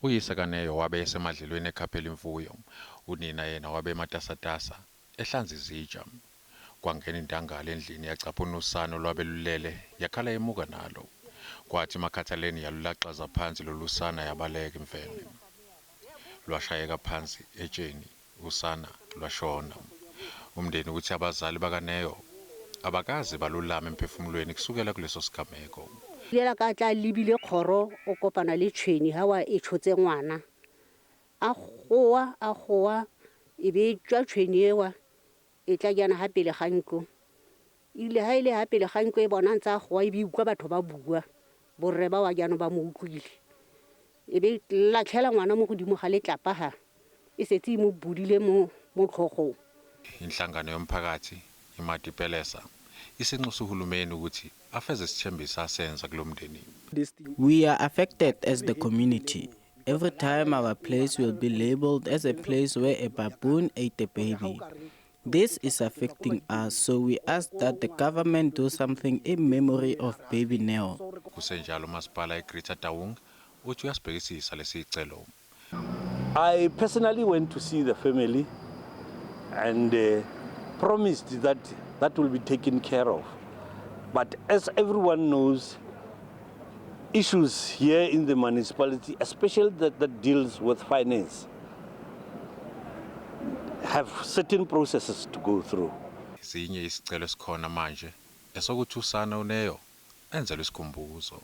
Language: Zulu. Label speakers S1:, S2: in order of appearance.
S1: Uyise kaNeo wabe esemadlelweni ekhaphela imfuyo. Unina yena wabe ematasatasa ehlanza izitsha. Kwangena indangala endlini yacaphuna usana olwabe lulele yakhala yemuka nalo. Kwathi emakhathaleni yalulaxaza phansi lolu sana yabaleka imfene. Lwashayeka phansi etsheni usana lwashona. Umndeni uthi abazali bakaNeo abakaze balulame emphefumulweni kusukela kuleso sigameko.
S2: Lela ka tla lebile kgoro o kopana le tšhweni ha wa e tshotse ngwana a goa a goa e be e tšwa tšhweni ewa e tla jaana ha pele ga ntlo ile ha ile ha pele ga ntlo e bona ntse a goa e be e utlwa batho ba bua borre ba wa jaanong ba mo utlwile e be e latlhela ngwana mo godimo ga letlapa ha e setse e mo budile mo mo tlhogong.
S1: Inhlangano yomphakathi iMadipelesa isinxusa uhulumeni ukuthi afeze isithembiso asenza kulo mndeni.
S3: We are affected as the community. Every time our place will be labeled as a place where a baboon ate a baby. This is affecting us, so we ask that the government do something in memory of baby Neo.
S1: Kusenjalo umasipala eGreater Taung uthi uyasibhekisisa lesi sicelo.
S4: I personally went to see the family and promised that that will be taken care of. But as everyone knows, issues here in the municipality, especially that deals with finance, have certain processes to go through.
S1: Esinye isicelo esikhona manje esokuthi usana uNeo enzelwe isikhumbuzo.